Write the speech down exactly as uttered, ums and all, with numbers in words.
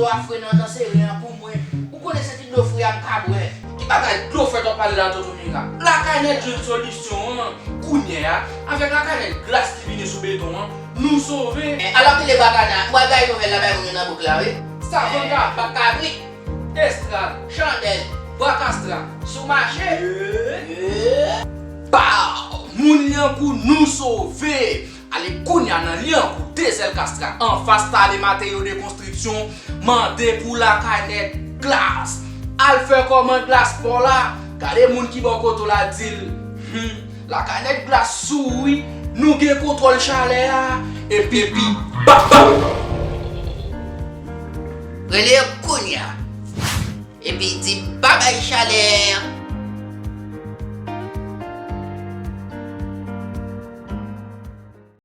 Pa fre nan, nan sere an pou mwen. Ou konnen se ti dlo fre a m ka bwè. Ki bagay dlo fre w ap pale la, Tonton Mira? Lakay nèt jwenn solisyon an kounye a, avèk Lakay nèt glas ki vini sou beton an, nou sove. Eh, al ap tele bwa kana, m pral gaye nouvèl la bay moun yo nan bouk la, wi. Savann, eh, Kap, Bak Kabrit, Estrad, Chandèl, Bwa Kastra, sou mache. Eh, eh. Pow! Moun Lyankou, nou sove! Ale kounye a nan Lyankou, Dezèl Kastra, anfas Tale Mateyo de Konstriksyon, mande pou Lakay nèt glas. Al fè kòmand glas pa w la. Gade moun ki bò kote w la, di l, hmm, Lakay nèt glas sou wi, nou gen kontwòl chalè a, epi, epi, bap, bap. Rele yo kounye a. Epi di babay chalè.